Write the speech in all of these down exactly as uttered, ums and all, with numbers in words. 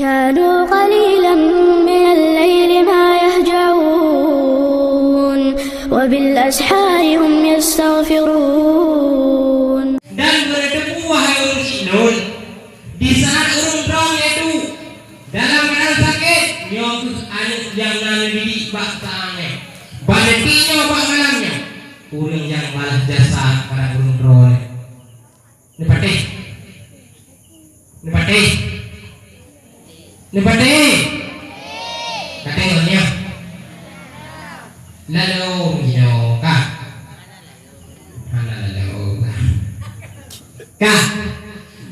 كانوا قليلا من الليل ما يهجعون وبالأسحار هم يستغفرون. Dan beuteupeue, wahai ureuëng syiek lôn, di saat ureuëng droe nyan dalam keuadaan sakét, nyoe kheueh aneuëk nyang na neudidik bak saát, bak detik nyoe, bak malam nyoe, ureuëng nyang balas jasa keupada ureuëng droe nyan. Neupatéh? Neupatéh? Neupatéh? Ka tengok nyoe. Lalu nyoe kah? Hana lalu kah? Kah?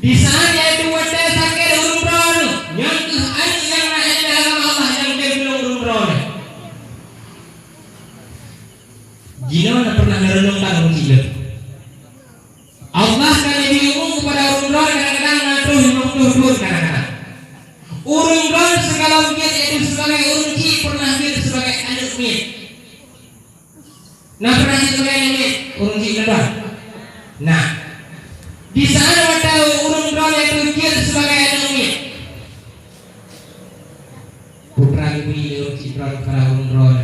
Di saat yaitu watée sakét ureuëng droe, nyang kheueh aneuëk nyang na ilmu agama Allah nyang tem tulông ureuëng droe. Jinoe na pernah neureunong kan ureuëng syiek lôn? Allah ka neubri umu keupada ureuëng droe kadang-kadang na troh limong ploh thon kadang-kadang. Ureuëng droe sigohlom jeuet yaitu sibagai ureuëng syiek pernah jeuet sibagai aneuëk miet. Na pernah jeuet sibagai aneuëk miet ureuëng syiek droe? Nah, di saát watée ureuëng droe yaitu jeuet sibagai aneuëk miet, peue geubri lé ureuëng syiek droe keupada ureuëng droe.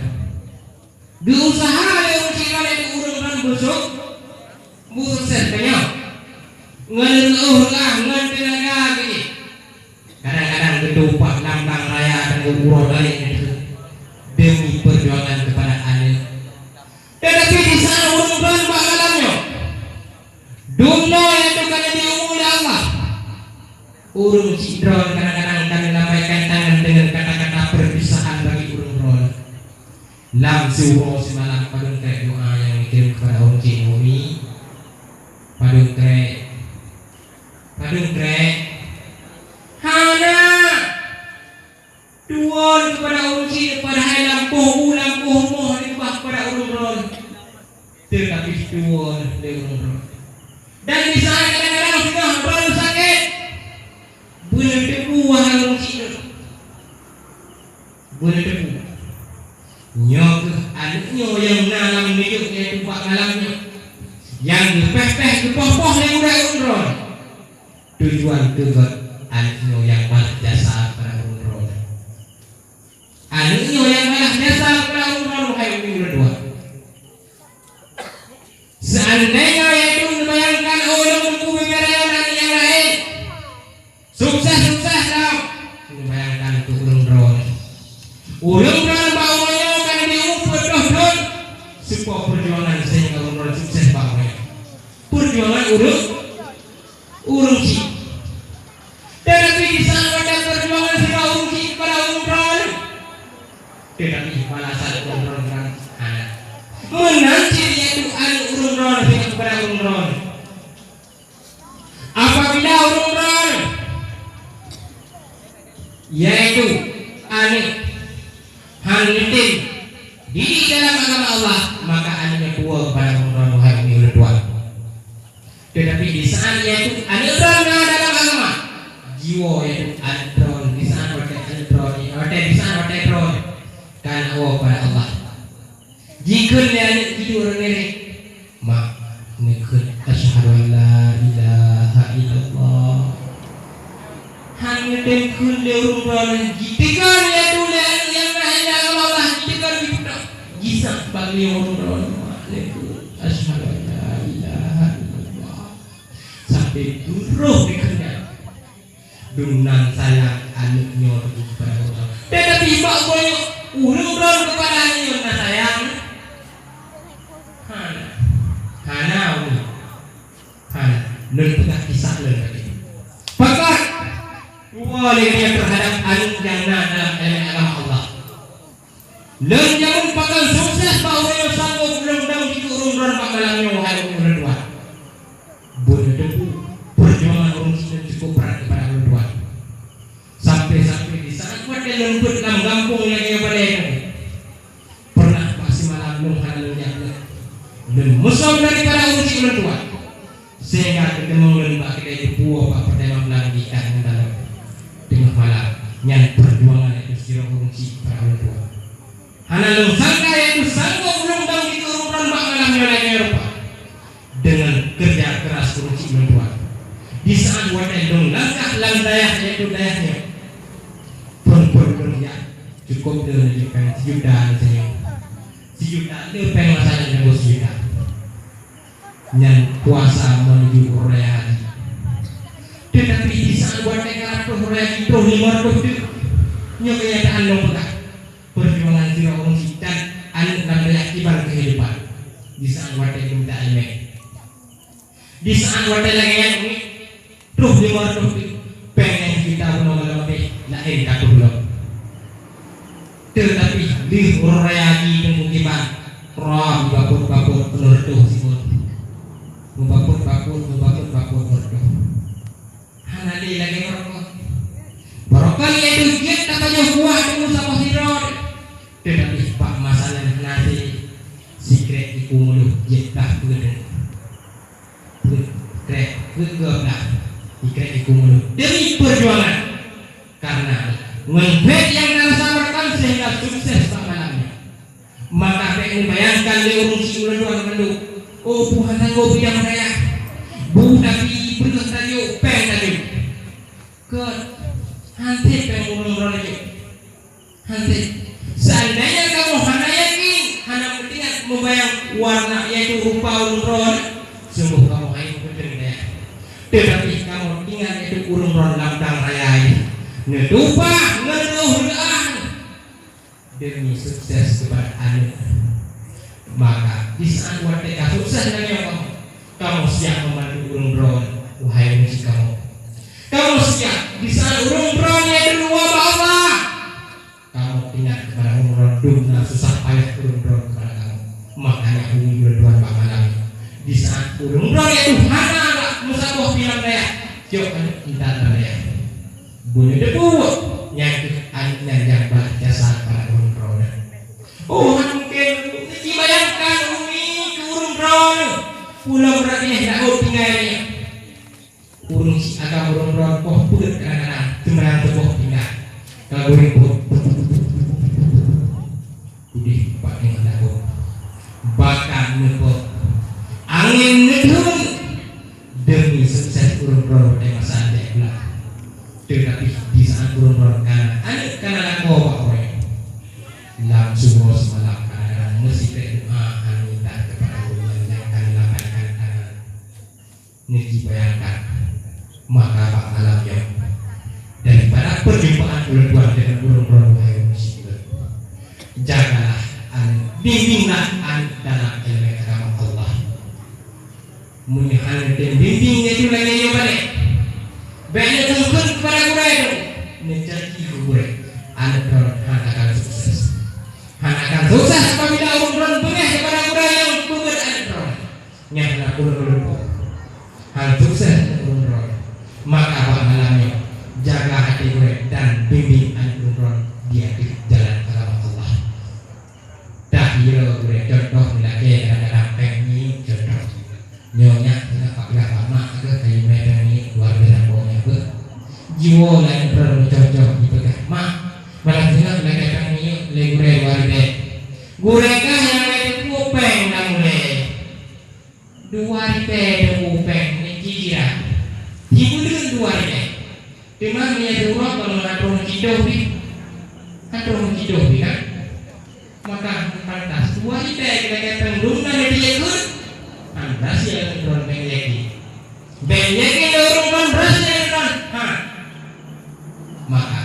Geuuseuha lé ureuëng syiek droe yaitu ureuëng droe beusuk-, beusukses, ka nyoe. Ngon reuôh reuah, ngon teunaga geuh. Kadang-kadang geutupat lam blang raya dan geuuroe laén demi peujuangan keupada aneuëk. Teutapi di saát ureuëng droe bak malam nyoe, dumnoe yaitu ka neubri umu lé Allah, ureuëng syiek droe kadang-kadang ka neulambaikan tangan deungon kata-kata peupisahan bagi ureuëng droe. Lam siuroe simalam padum trek doa nyang neukirém keupada ureuëng syiek Naomi. Padum trek. Padum trek. Hana. Tuwö keupada ureuëng syiek, padahai lampôh u, lampôh rumoh diubah keupada ureuëng droe. Teutapi tuwö lé ureuëng droe. Dan di saát kadang-kadang singoh droe sakét, beuneuteupeu, wahai ureuëng syiek. Beuneuteupeu. Nyoe kheueh aneuëk nyoe nyang na lam minyeuk yaitu bak malam nyoe, nyang geupéh-péh geupoh-poh lé gurée ureuëng droe. Tujuan keu gét aneuëk nyoe nyang balas jasa keupada ureuëng droe. Aneuëk nyoe nyang balas jasa keupada ureuëng droe, hai ureuëng droe. Seandainya yaitu neubayangkan, oh, lôn teupeu bubé raya aneuëk nyang laén, sukses-sukses lom. Neubayangkan keu ureuëng droe. Ureuëng droe bak uroe nyoe ka neubi umu peuet ploh thon. Soe po peujuangan sehingga ureuëng droe sukses bak uroe nyoe? Peujuangan ureuëng, ureuëng syiek. Teutapi di saát watée peujuangan sehingga ureuëng syiek keupada ureuëng droe, teutapi balasan ureuëng droe hana. Meunan cit yaitu aneuëk ureuëng droe sehingga keupada ureuëng droe. Apabila ureuëng droe, yaitu aneuëk, hana neutem didik dalam agama Allah, maka aneuëk nyan tuwö keupada ureuëng droe, wahai ureuëng tuan. Teutapi di saát yaitu aneuëk droe na dalam agama, jiwoe yaitu aneuëk droe, di saát watée aneuëk droe, watée di saát watée droe ka na woe keupada Allah. Jikheun lé aneuëk jih ureuëng ngérék, "Mak, neukheun asyhadu an la ilaha illallah." Han neutem kheun lé ureuëng droe, jiteuka lé aneuëk nyang na ilmu agama, jiteuka di putôh. Jisah bak ureuëng droe, "Mak, neukheun asyhadu an la ilaha illallah." Sampai duroh dikheun nyan. Dumnan sayang aneuëk nyoe keupada ureuëng. Teutapi bak uroe nyoe, ureuëng droe keupada aneuëk nyoe na sayang? Hana. Hana, umi. Hana. Lôn peugah kisah lôn tadi. Pakat tuwö lé geutanyoe teuhadap aneuëk nyang na dalam ilmu agama Allah. Lôn jamin pakon sukses bak ureuëng nyang sanggob lôn dong dikeue ureuëng droe bak malam nyoe, wahai ureuëng tuan. Beuneuteupeu, peujuangan ureuëng syiek nyoe cukôp brat keupada ureuëng tuan. Sampai-sampai di saat watée lôn beuet lam gampông lagée balée nyoe, pernah bak simalam lôn hana lôn jak lé. Lôn musöm daripada ureuëng syiek lôn tuan. Sehingga teudeungoe lôn bak keudée teupuwoe bak peuteumé lam ikat ngon tanoh teungoh malam. Nyan peujuangan yaitu sidroe ureuëng syiek keupada ureuëng tuan. Hana lôn sangka yaitu sanggob lôn dong dikeue ureuëng droe bak malam nyoe lagée nyoe rupa. Deungon keureuja keuras ureuëng syiek lôn tuan. Di saat watée lôn langkah lam dayah yaitu dayah nyoe, Cukup le neujok péng sijuta, neujok sijuta, le péng masa nyan neujok sijuta. Nyan puasa menuju uroe raya haji. Teutapi di saat watée ka troh uroe raya haji, troh limong reutôh teuk. Nyoe keunyataan lôn peugah. Peujuangan sidroe ureuëng syiek dan aneuëk lam dayah kiban keuhidupan. Di saat watée geumita iéleumé. Di saat watée lagée nyan, troh limong reutôh teuk, péng nyang geuta bunoe malam abéh, laén ka troh lom. Teutapi lheueh uroe raya haji teungku kiban, roh mubapot-bapot peunoh reutôh sibuet. Mubapot-bapot, mubapot-bapot peunoh reutôh. Hana lé lagée barokon. Barokon iaitu jeuet tapajoh kuah teungku saboh sidroe. Teutapi bak masa nyan hana lé, sikrek iku mulôh jeuet blah peuet. Peuet krek, peuet dua blah, ikrek iku mulôh. Demi peujuangan. Karena ngon bèk nyang tarasa barokon sehingga sukses bak malam nyan. Maka bèk neubayangkan lé ureuëng syiek ulôn tuan mandum, "Oh, peue hana sanggob pidang raya. Bu tapi peue tajok péng tajok." Kon, hana péng ureuëng droe jok. Hana. Seandainya kamoe hana yakin, hana meuingat meubayang warna yaitu rupa ureuëng droe, sunggoh kamoe hai meukeudeueng dayah. Teutapi kamoe ingat yaitu ureuëng droe lam dang raya nyan. Neutupah ngon roh reuah demi sukses keupada aneuëk. Maka, di saat watée ka sukses lagée nyoe kamoe, kamoe siap membantu ureuëng droe, wahai murid kamoe. Kamoe siap, di saat ureuëng droe nyan di luwa bak Allah. Kamoe ingat keupada ureuëng droe dum na susah payah ureuëng droe keupada kamoe. Makanya ureuëng droe bak malam nyoe. Di saat ureuëng droe nyan hana lé meusaboh pidang dayah, jok aneuëk intat lam dayah. Bunoe teupeue, nyan keuh aneuëk nyan nyang balas jasa keupada ureuëng droe nyan. Oh, hana mungken, jibayangkan umi keu ureuëng droe nyan. Pulang beurati nyan dak tinggai nyan. Ureuëng syiek agam ureuëng droe poh peuet kadang-kadang, seumayang suboh tinggai. Ka gurèng peuet. Udeh bak teungoh laôt. Bahkan neupok. Angén neutheun. Demi sukses ureuëng droe watée masa lhèe bulan. Teutapi di saat ureuëng droe kana, aneuëk kana lakoe bak ureuëng. Lam syeuruga seumalam kadang-kadang meusikrek doa hana minta keupada ureuëng nyang ka neulambaikan tangan. Neujibayangkan, maka bak malam nyoe, daripada perjumpaan ulôn tuan deungon ureuëng droe, wahai ureuëng syiek, jagalah aneuëk, bimbinglah aneuëk dalam iéleumé agama Allah. Meunyoe hana neutem bimbing, nyan lagée nyoe balek. Bék neuteungkeun keupada gurée droe, neucalki keu gurée, aneuëk droe hana akan sukses. Hana akan sukses apabila ureuëng droe beungéh keupada gurée nyang peubeuet aneuëk droe. Nyan na ureuëng leumbot. Hana sukses ureuëng droe. Maka bak malam nyoe, jaga até gurée dan bimbing aneuëk ureuëng droe di ateueh jalan agama Allah. Dah kira gurée contoh meulakée kadang-kadang péng miyueb contoh. Nyoe nyak teuka papeugah bak mak keuh kayée mé péng miyueb luar biasa boh nyan beuh. Jiwoe laén droe meucok-cok jipeugah, "Mak, malam singoh lakée péng miyueb lé gurée dua ribée." Gurée kah nyang lagée teupeu péng lam ulée. Dua ribée teupeu péng niki jira. Jipeudeueng dua ribée. Teuma meunyoe siuroe kon meunan troh meucidoh pih. Kan troh meucidoh pih kan? Maka pantas dua ribée lagée péng lôn na lagée keuh. Pantas ya lôn péng lagée. Bék yakin lé ureuëng ngon rasa nyan, ha. Maka,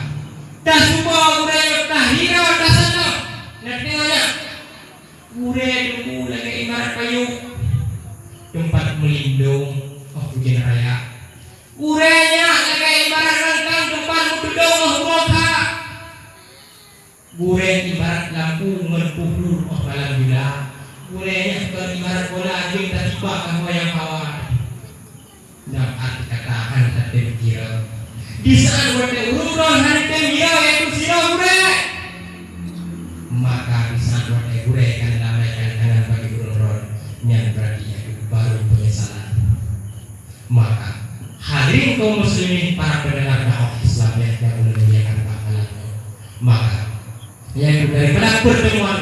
tasuba gurée nyoe, tahira, taseunang. Neudeungoe nyan. Gurée teungku lagée ibarat payong, teumpat meulindong óh ujeuen raya. Gurée nyan lagée ibarat rangkang, teumpat meutudong óh uroe kha. Gurée ibarat lampu ngon peue-peue óh malam jula. Gurée nyan kon ibarat bola jeuet tatibak lam wayang hawa. Nyang arti kata hana tatem kira. Di saat watée ureuëng droe hana tem kira, yaitu sidroe gurée. Maka di saat watée gurée ka neulambaikan tangan bagi ureuëng droe, nyan berarti yaitu baru penyesalan. Maka, hadirin kaum muslimin, para pendengar dakwah Islam yang ulôn muliakan bak malam nyoe. Maka, yaitu daripada pertemuan